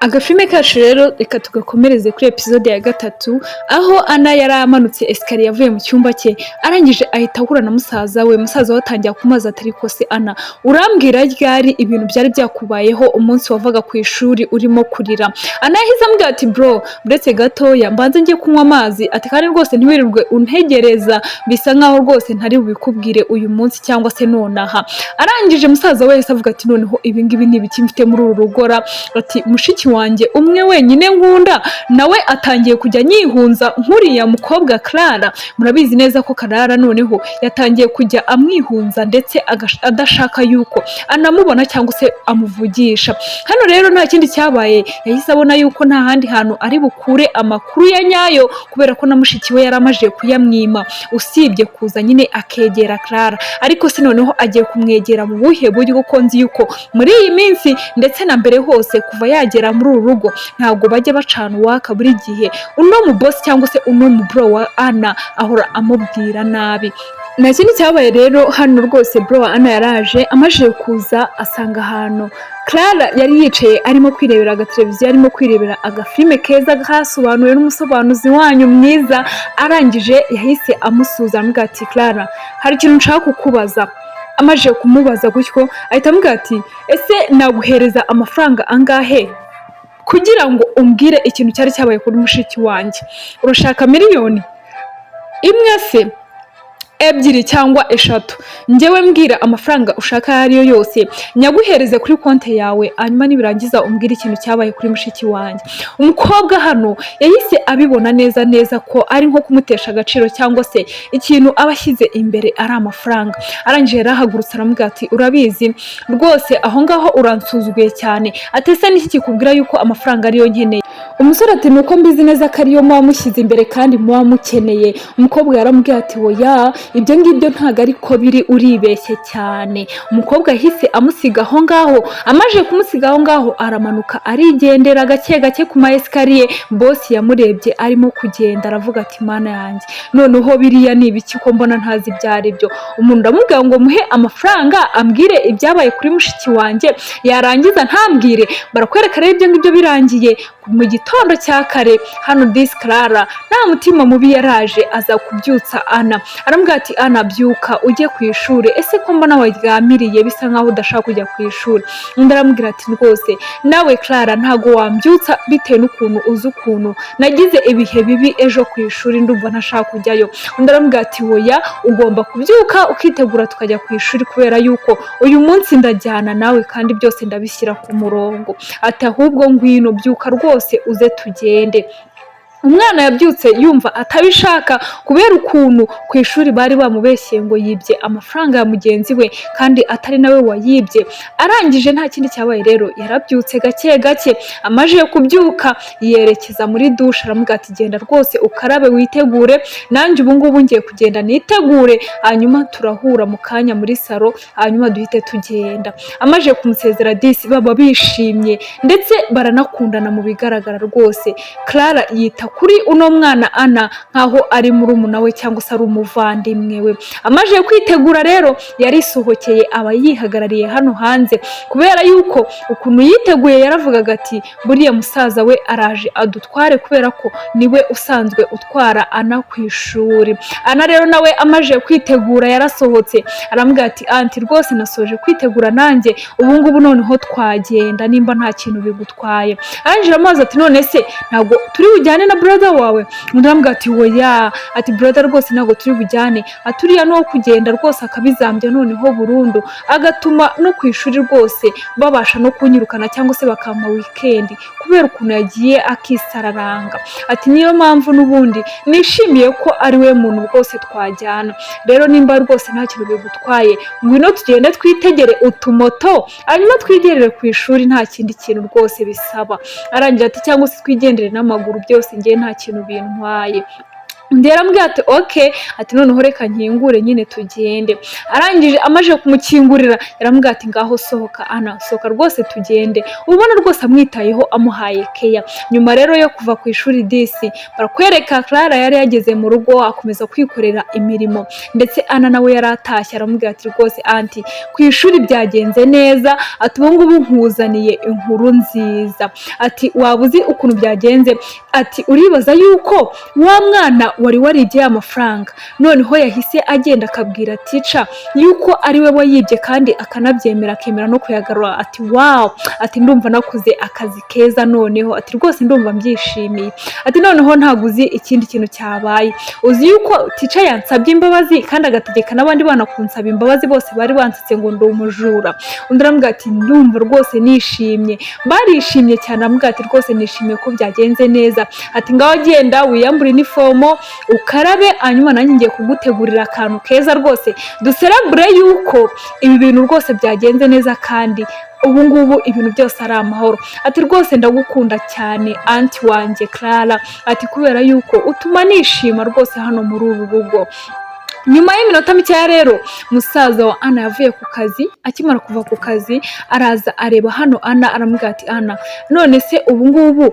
Agafilime kacu rero reka tugakomereze kuri episode ya gatatu, aho Ana yari amanutse escalier avuye mu cyumba cye, arangije ahita ahura na musaza we. Musaza we atangira kumubaza ati: "Ariko se Ana, urambwira ryari ibintu byari byakubayeho umunsi wavaga ku ishuri urimo kurira?" Ana yahise amubwira ati: "Bro, uretse gatoya mbanze njye kunywa amazi." Ati: "Kandi rwose ntiwirirwe untegereza, bisa nkaho rwose ntari bubikubwire uyu munsi cyangwa se nonaha." Arangije musaza we yahise avuga ati: "Noneho ibi ngibi ni ibiki mfite muri uru rugora?" Ati: "Mushiki wanjye umwe wenyine nkunda nawe atangiye kujya anyihunza nk'uriya mukobwa Clara." Murabizi neza ko Clara noneho yatangiye kujya amwihunza, ndetse adashaka yuko anamubona cyangwa se amuvugisha. Hano rero nta kindi cyabaye, yahise abona yuko nta handi hantu ari bukure amakuru ya nyayo, kubera ko na mushiki we yari amajije kuyamwima, usibye kuza nyine akegera Clara. Ariko se noneho agiye kumwegera mu buhe buryo, ko nzi yuko muri iyi minsi ndetse na mbere hose kuva yagera muri uru rugo ntabwo bajya bacana uwaka? Buri gihe uno mu boss cyangwa se uno mu bro wa Ana ahora amubwira nabi. Nta kindi cyabaye rero, hano rwose bro wa Ana yaraje. Amajije kuza asanga ahantu Clara yari yicaye arimo kwirebera agateleviziyo, arimo kwirebera agafilime keza kasobanuwe n'umusobanuzi wanyu mwiza. Arangije yahise amusuhuza, aramubwira ati: "Clara, hari ikintu nshaka kukubaza." Amajije kumubaza gutyo, ahita amubwira ati: "Ese naguhereza amafaranga angahe kugira ngo umbwire ikintu cyari cyabaye kuri mushiki wanjye? Urashaka miliyoni 1 se, 2 cyangwa 3? Njyewe mbwira amafaranga ushaka ayo ariyo yose nyaguhereze kuri konti yawe, hanyuma nibirangiza umbwire ikintu cyabaye kuri mushiki wanjye." Umukobwa hano yahise abibona neza neza ko ari nko kumutesha agaciro, cyangwa se ikintu aba ashyize imbere ari amafaranga. Arangije yarahagurutse, aramubwira ati: "Urabizi rwose, aho ngaho uransuzuguye cyane." Ati: "Ese niki kikubwira yuko amafaranga ariyo nkeneye?" Umusore ati: "Nuko mbizi neza ko ariyo muba mushyize imbere kandi muba mukeneye." Umukobwa yaramubwiye ati: "Oya, ibyo ngibyo ntabwo ariko biri, uribeshye cyane." Umukobwa yahise amusiga aho ngaho. Amaze kumusiga aho ngaho, aramanuka arigendera gake gake ku ma escalier. Boss yamurebye arimo kugenda, aravuga ati: "Mana yanjye, noneho biriya ni ibiki ko mbona ntazi ibyo ari byo? Umuntu ndamubwira ngo muhe amafaranga ambwire ibyabaye kuri mushiki wanjye, yarangiza ntambwire." Barakwereka rero ibyo ngibyo birangiye mu gitondo cya kare. Hano disi Clara nta mutima mubi, yaraje aza kubyutsa Ana, aramubwira ati: "Ana, byuka ujye ku ishuri. Ese ko mbona waryamiriye, bisa nkaho udashaka kujya ku ishuri?" Undi aramubwira ati: "Rwose nawe Clara, ntago wambyutsa bitewe n'ukuntu uzi ukuntu nagize ibihe bibi ejo ku ishuri, ndumva ntashaka kujyayo." Undi aramubwira ati: "Oya, ugomba kubyuka ukitegura tukajya ku ishuri, kubera yuko uyu munsi ndajyana nawe kandi byose ndabishyira ku murongo." Ati: "Ahubwo ngwino, byuka rwose uze tugende." Umwana yabyutse yumva atabishaka, kubera ukuntu ku ishuri bari bamubeshyeye ngo yibye amafaranga ya mugenzi we kandi atari nawe wayibye. Arangije nta kindi cyabaye rero, yarabyutse gake gake. Amaze kubyuka yerekeza muri douche, aramubwira ati: "Genda rwose ukarabe witegure, nanjye ubu ngubu ngiye kugenda nitegure, hanyuma turahura mu kanya muri salon, hanyuma duhite tugenda." Amaze kumusezera disi baba bishimye, ndetse baranakundana. Mu bigaragara rwose Clara yita kuri uno mwana Ana nkaho ari murumuna we cyangwa se ari umuvandimwe we. Amaze kwitegura rero yarisohokeye, aba yihagarariye hano hanze, kubera yuko ukuntu yiteguye yaravugaga ati: "Buriya musaza we araje adutware, kubera ko niwe usanzwe utwara Ana ku ishuri." Ana rero nawe amaze kwitegura yarasohotse, aramubwira ati: "Aunty, rwose nasoje kwitegura nanjye, ubu ngubu noneho twagenda nimba nta kintu bigutwaye." Arangije amazi ati: "None se ntabwo turi bujyane na brother wawe?" Undi aramubwira ati: "Oya," ati, "brother rwose ntabwo turi bujyane." Ati: "Uriya ni uwo kugenda rwose akabizambya noneho burundu, agatuma no ku ishuri rwose babasha no kunyirukana cyangwa se bakampa weekend, kubera ukuntu yagiye akisararanga." Ati: "Niyo mpamvu n'ubundi nishimiye ko ari we muntu rwose twajyana. Rero nimba rwose nta kintu bigutwaye, ngwino tugende twitegere utumoto, hanyuma twigerere ku ishuri, nta kindi kintu rwose bisaba." Arangira ati: "Cyangwa se twigendere n'amaguru, byose ngewe nta kintu bintwaye." Undi yaramubwiye ati: "Okay." Ati: "Noneho reka nkingure nyine tugende." Arangije, amaze kumukingurira, yaramubwiye ati: "Ngaho sohoka Ana, sohoka rwose tugende." Ubona rwose amwitayeho, amuhaye keya. Nyuma rero yo kuva ku ishuri disi, barakwereka Clara yari yageze mu rugo, akomeza kwikorera imirimo, ndetse Ana nawe yari atashye. Aramubwira ati: "Rwose aunty, ku ishuri byagenze neza." Ati: "Ubu ngubu nkuzaniye inkuru nziza." Ati: "Waba uzi ukuntu byagenze?" Ati: "Uribaza yuko wa mwana wari waribye ya mafaranga noneho yahise agenda akabwira teacher yuko ari we wayibye, kandi akanabyemera, akemera no kuyagarura." Ati: "Wow." Ati: "Ndumva nakoze akazi keza noneho." Ati: "Rwose ndumva mbyishimiye." Ati: "Noneho ntabwo uzi ikindi kintu cyabaye. Uzi yuko teacher yansabye imbabazi, kandi agategeka n'abandi bana kunsaba imbabazi, bose bari bansetse ngo ndi umujura?" Undi aramubwira ati: "Ndumva rwose nishimye." Barishimye cyane. Aramubwira ati: "Rwose nishimiye ko byagenze neza." Ati: "Ngaho genda wiyambure inifomo, ukarabe, hanyuma nanjye ngiye kugutegurira akantu keza rwose, ducelebrate yuko ibi bintu rwose byagenze neza, kandi ubu ngubu ibintu byose ari amahoro." Ati: "Rwose ndagukunda cyane, aunty wanjye Clara." Ati: "Kubera yuko utuma nishima rwose hano muri uru rugo." Nyuma y'iminota mikeya rero, musaza wa Ana yavuye ku kazi. Akimara kuva ku kazi, araza areba hano Ana, aramubwira ati: "Ana, none se ubu ngubu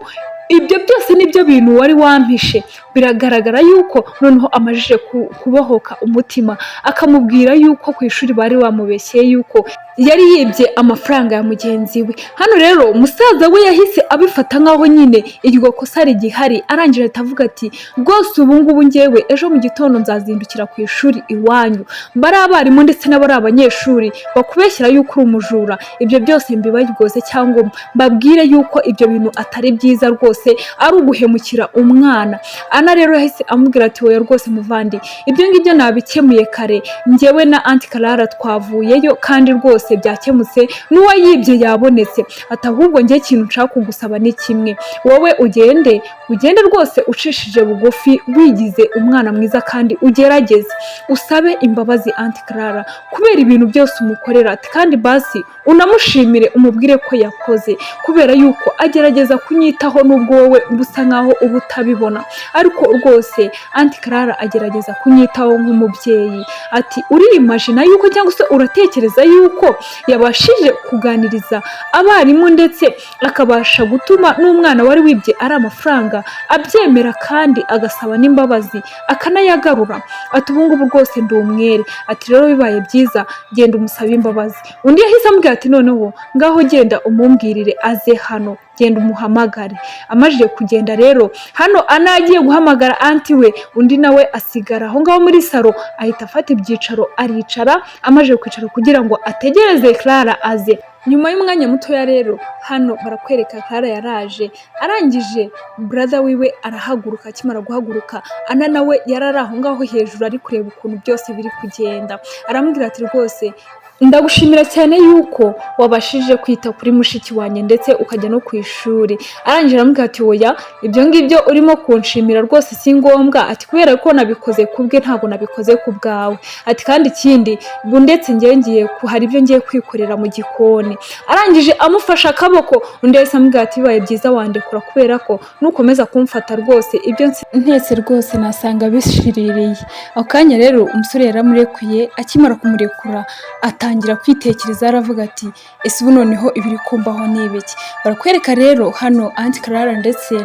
ibyo byose nibyo bintu wari wampishe?" Biragaragara yuko noneho amajije kubohoka umutima, akamubwira yuko ku ishuri bari bamubeshyeye yuko yari yibye amafaranga ya mugenzi we. Hano rero musaza we yahise abifata nk'aho nyine iryo kosa rigihari. Arangije ahita avuga ati: "Rwose ubu ngubu ngewe ejo mu gitondo nzazindukira ku ishuri iwanyu, bari abarimu ndetse n'abari abanyeshuri bakubeshyira yuko uri umujura, ibyo byose mbibaryoze cyangwa mbabwire yuko ibyo bintu atari byiza rwose, ari uguhemukira umwana." Ana rero yahise amubwira ati: "Wowe rwose muvandi, ibyo ngibyo nabikemuye kare. Njyewe na aunty Clara twavuyeyo, kandi rwose byakemutse, n'uwayibye yabonetse." Ati: "Ahubwo njye ikintu nshaka kugusaba ni kimwe: wowe ugende, ugende rwose ucishije bugufi, wigize umwana mwiza, kandi ugerageze usabe imbabazi aunty Clara kubera ibintu byose umukorera." Ati: "Kandi basi unamushimire, umubwire ko yakoze, kubera yuko agerageza kunyitaho, nubwo wowe usa nkaho uba utabibona, ariko rwose aunty Clara agerageza kunyitaho nk'umubyeyi." Ati: "Urimagina yuko, cyangwa se uratekereza yuko yabashije kuganiriza abarimu, ndetse akabasha gutuma n'umwana wari wibye ari amafaranga abyemera, kandi agasaba n'imbabazi, akanayagarura?" Ati: "Ubu ngubu rwose ndi umwere." Ati: "Rero bibaye byiza genda umusabe imbabazi." Undi yahise amubwira ati: "Noneho ngaho genda umumbwirire aze hano, genda umuhamagare." Amajije kugenda rero, hano Ana agiye guhamagara aunty we, undi nawe asigara aho ngaho muri salo, ahita afata ibyicaro aricara. Amajije kwicara kugira ngo ategereze Clara aze. Nyuma y'umwanya mutoya rero, hano barakwereka Clara yaraje. Arangije brother wiwe arahaguruka. Akimara guhaguruka, Ana nawe yari ari aho ngaho hejuru, ari kureba ukuntu byose biri kugenda. Aramubwira ati: "Rwose ndagushimira cyane yuko wabashije kwita kuri mushiki wanjye, ndetse ukajya no ku ishuri." Arangije aramubwira ati: "Oya, ibyo ngibyo urimo kunshimira rwose si ngombwa." Ati: "Kubera ko nabikoze ku bwe, ntabwo nabikoze ku bwawe." Ati: "Kandi ikindi, ubu ndetse ngewe ngiye hari ibyo ngiye kwikorera mu gikoni." Arangije amufashe akaboko, undi yahise amubwira ati: "Bibaye byiza wandekura, kubera ko nukomeza kumfata rwose ibyo ntetse rwose nasanga bishiririye." Ako kanya rero umusore yaramurekuye. Akimara kumurekura, atangira kwitekereza, aravuga ati: "Ese ubu noneho ibiri kumbaho ni ibiki?" Barakwereka rero hano aunty Clara ndetse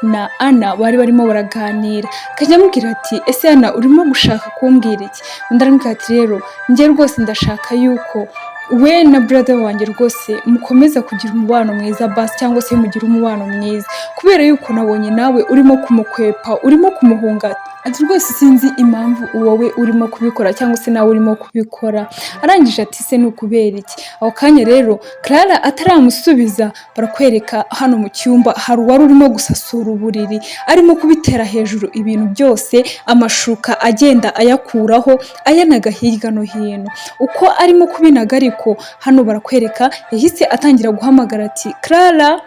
na Ana bari barimo baraganira, akajya amubwira ati: "Ese Ana, urimo gushaka kumbwira iki?" Undi aramubwira ati: "Rero njye rwose ndashaka yuko we na brother wanjye rwose mukomeza kugira umubano mwiza basi, cyangwa se mugire umubano mwiza, kubera yuko nabonye nawe urimo kumukwepa, urimo kumuhunga." Ati: "Rwose sinzi impamvu wowe urimo kubikora, cyangwa se nawe urimo kubikora." Arangije ati: "Se ni ukubera iki?" Ako kanya rero Clara ataramusubiza, barakwereka hano mu cyumba hari uwari urimo gusasura uburiri, arimo kubitera hejuru ibintu byose, amashuka agenda ayakuraho, ayanaga hirya no hino. Uko arimo kubinaga ariko, hano barakwereka yahise atangira guhamagara ati: "Clara,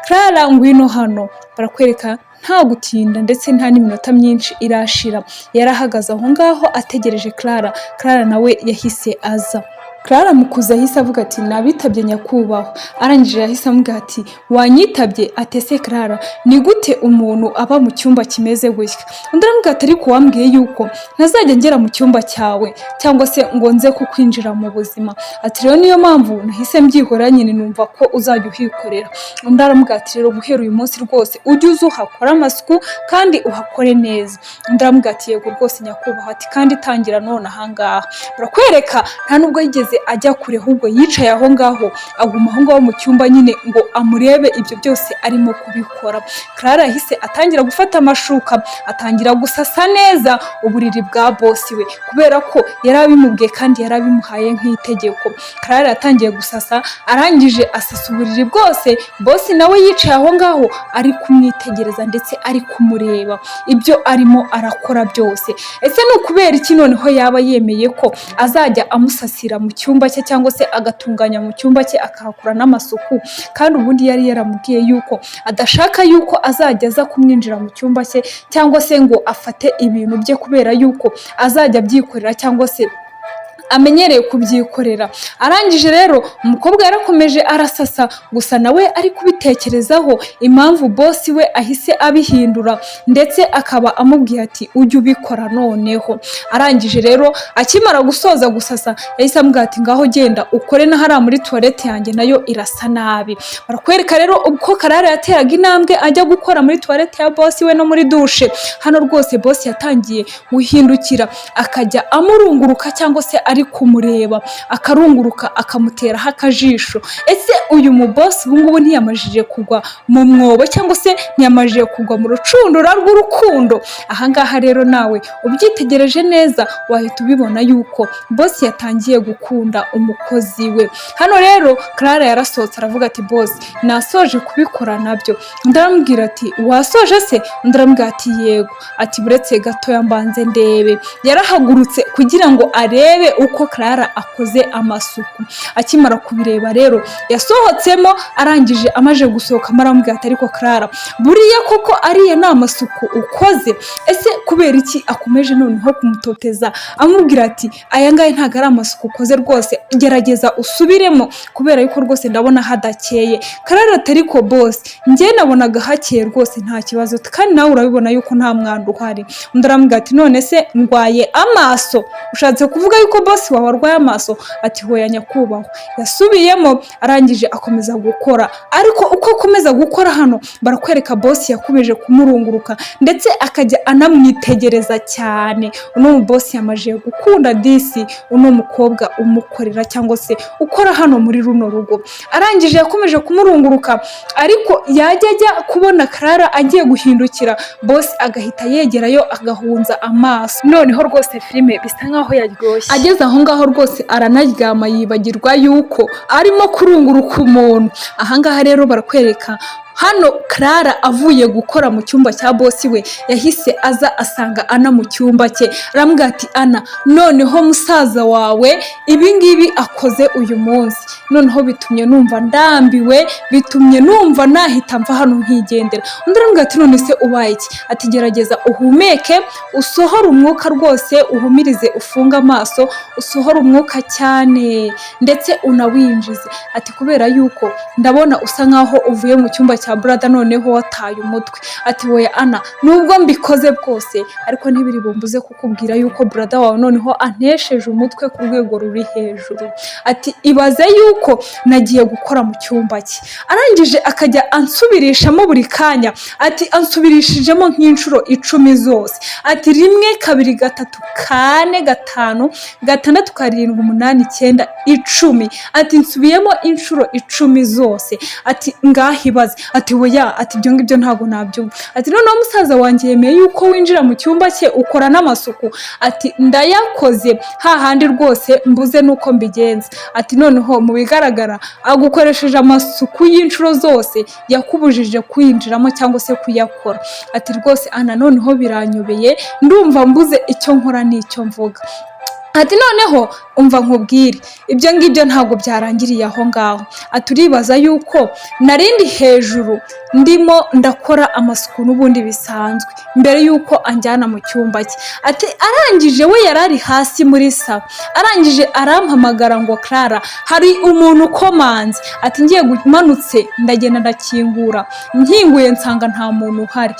Clara, ngwino hano." Barakwereka nta gutinda, ndetse nta n'iminota myinshi irashira, yari ahagaze aho ngaho ategereje Clara. Clara nawe yahise aza. Clara mukuza yahise avuga ati: "Nabitabye, nyakubahwa." Arangije yahise amubwira ati: "Wanyitabye?" Atese Clara, ni gute umuntu aba mu cyumba kimeze gutya? Undi aramubwira ati: "Ariko wambwiye yuko ntazajya ngera mu cyumba cyawe cyangwa se ngo nze kukwinjira mu buzima." Ati: "Rero niyo mpamvu nahise mbyihorera nyine, numva ko uzajya uhikorera." Undi aramubwira ati: "Rero guhera uyu munsi rwose ujye uza uhakore amasuku kandi uhakore neza." Undi aramubwira ati: "Yego rwose, nyakubahwa." Ati: "Kandi tangira none ahangaha." Barakwereka nta nubwo yigeze ajya kure, ahubwo yicaye aho ngaho, aguma aho ngaho mu cyumba nyine ngo amurebe ibyo byose arimo kubikora. Clara yahise atangira gufata amashuka, atangira gusasa neza uburiri bwa boss we, kubera ko yari abimubwiye kandi yari abimuhaye nk'itegeko. Clara yatangiye gusasa, arangije asasa uburiri bwose. Boss nawe yicaye aho ngaho ari kumwitegereza ndetse ari kumureba ibyo arimo arakora byose. Ese ni ukubera iki noneho yaba yemeye ko azajya amusasira mu cyumba cye cyangwa se agatunganya mu cyumba cye, akahakora n'amasuku, kandi ubundi yari yaramubwiye yuko adashaka yuko azajya aza kumwinjira mu cyumba cye cyangwa se ngo afate ibintu bye, kubera yuko azajya abyikorera cyangwa se amenyereye kubyikorera? Arangije rero umukobwa yarakomeje arasasa, gusa nawe ari kubitekerezaho impamvu boss we ahise abihindura, ndetse akaba amubwiye ati: "Ujye ubikora noneho." Arangije rero akimara gusoza gusasa, yahise amubwira ati: "Ngaho genda ukore na hariya muri toilette yanjye, nayo irasa nabi." Barakwereka rero uko Karara yateraga intambwe ajya gukora muri toilette ya boss we no muri douche. Hano rwose boss yatangiye guhindukira, akajya amurunguruka cyangwa se ari kumureba, akarunguruka akamuteraho akajisho. Ese uyu muboss ubu ngubu ntiyamajije kugwa mu mwobo cyangwa se ntiyamajije kugwa mu rucundura rw'urukundo? Ahangaha rero nawe ubyitegereje neza wahita ubibona yuko boss yatangiye gukunda umukozi we. Hano rero Clara yarasohotse, aravuga ati: "Boss, nasoje kubikora nabyo." Undi aramubwira ati: "Wasoje se?" Undi aramubwira ati: "Yego." Ati: "Buretse gatoya mbanze ndebe." Yarahagurutse kugira ngo arebe uko Clara akoze amasuku. Akimara kubireba rero yasohotsemo, arangije amaze gusohokamo aramubwira ati: "Ariko Clara, buriya koko ariya ni amasuku ukoze?" Ese kubera iki akomeje noneho kumutoteza, amubwira ati: "Aya ngaya ntabwo ari amasuku ukoze rwose, gerageza usubiremo, kubera yuko rwose ndabona hadakeye." Clara ati: "Ariko boss, njye nabonaga hakeye rwose, nta kibazo, kandi nawe urabibona yuko nta mwanda uhari." Undi aramubwira ati: "None se ndwaye amaso? Ushatse kuvuga yuko boss wawe arwaye amaso?" Ati: "Hoya, nyakubahwa." Yasubiyemo, arangije akomeza gukora. Ariko uko akomeza gukora, hano barakwereka boss yakomeje kumurunguruka ndetse akajya anamwitegereza cyane. Uno mu boss yamajije gukunda disi uno mukobwa umukorera cyangwa se ukora hano muri runo rugo. Arangije yakomeje kumurunguruka, ariko yajya ajya kubona Clara agiye guhindukira, boss agahita yegerayo agahunza amaso. Noneho rwose filime bisa nkaho yaryoshye. Ageze aho ngaho rwose aranaryama, yibagirwa yuko arimo kurunguruka umuntu. Ahangaha rero barakwereka hano Clara avuye gukora mu cyumba cya boss we, yahise aza asanga Ana mu cyumba cye. Aramubwira ati: "Ana, noneho musaza wawe ibi ngibi akoze uyu munsi noneho bitumye numva ndambiwe, bitumye numva nahita mva hano nkigendera." Undi aramubwira ati: "None se ubaye iki?" Ati: "Gerageza uhumeke, usohore umwuka rwose, uhumirize, ufunge amaso, usohore umwuka cyane ndetse unawinjize." Ati: "Kubera yuko ndabona usa nkaho uvuye mu cyumba cya brother noneho wataye umutwe." Ati: "Wowe Ana, nubwo mbikoze bwose ariko ntibiri bumbuze kukubwira yuko brother wawe noneho antesheje umutwe ku rwego ruri hejuru." Ati: "Ibaze yuko nagiye gukora mu cyumba cye, arangije akajya ansubirishamo buri kanya." Ati: "Ansubirishijemo nk'inshuro 10 zose." Ati: "Rimwe, kabiri, gatatu, kane, gatanu, gatandatu, karindwi, umunani, icyenda, 10." Ati: "Nsubiyemo inshuro 10 zose." Ati: "Ngaho ibaze." Ati: "Oya." Ati: "Ibyo ngibyo ntabwo nabyumva." Ati: "Noneho musaza wanjye yemeye yuko winjira mu cyumba cye ukora n'amasuku." Ati: "Ndayakoze hahandi rwose mbuze n'uko mbigenza." Ati: "Noneho mu bigaragara agukoresheje amasuku y'inshuro zose yakubujije kwinjiramo cyangwa se kuyakora." Ati: "Rwose Ana, noneho biranyobeye, ndumva mbuze icyo nkora n'icyo mvuga." Ati: "Noneho umva nkubwire, ibyo ngibyo ntabwo byarangiriye aho ngaho." Ati: "Uribaza yuko narindi hejuru ndimo ndakora amasuku n'ubundi bisanzwe mbere yuko anjyana mu cyumba cye." Ati: "Arangije, we yari ari hasi muri salon, arangije arampamagara ngo: 'Clara, hari umuntu ukomanze.' Ati: 'Ngiye gumanutse, ndagenda ndakingura, nkinguye nsanga nta muntu uhari.'"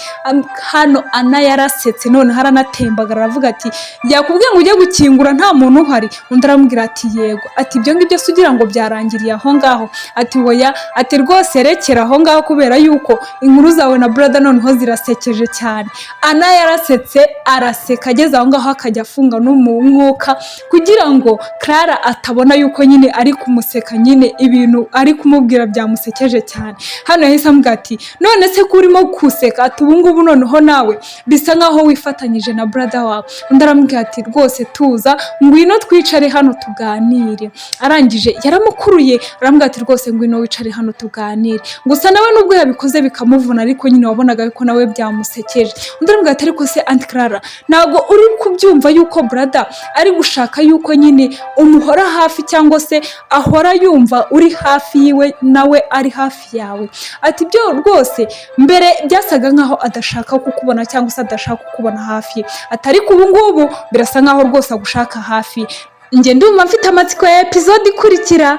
Hano Ana yarasetse, noneho aranatembagara, aravuga ati: "Yakubwiye ngo ujye gukingura nta muntu uhari?" Undi aramubwira ati: "Yego." Ati: "Ibyo ngibyo se ugira ngo byarangiriye aho ngaho?" Ati: "Oya." Ati: "Rwose rekera aho ngaho, kubera yuko inkuru zawe na brother noneho zirasekeje cyane." Ana yarasetse, araseka, ageze aho ngaho akajya afunga n'umwuka kugira ngo Clara atabona yuko nyine ari kumuseka, nyine ibintu ari kumubwira byamusekeje cyane. Hano yahise amubwira ati: "None se ko urimo guseka?" Ati: "Ubu ngubu noneho nawe bisa nkaho wifatanyije na brother wawe." Undi aramubwira ati: "Rwose tuza, ngwino twicare hano tuganire." Arangije yaramukuruye, aramubwira ati: "Rwose ngwino wicare hano tuganire." Gusa nawe nubwo yabikoze bikamuvuna, ariko nyine wabonaga ko nawe byamusekeje. Undi aramubwira ati: "Ariko se Aunty Clara, ntabwo uri kubyumva yuko brother ari gushaka yuko nyine umuhora hafi, cyangwa se ahora yumva uri hafi yiwe, nawe ari hafi yawe?" Ati: "Byo rwose, mbere byasaga nkaho adashaka kukubona cyangwa se adashaka kukubona hafi ye." Ati: "Ariko ubu ngubu birasa nkaho rwose agushaka hafi." Njye ndumva mfite amatsiko ya episode ikurikira.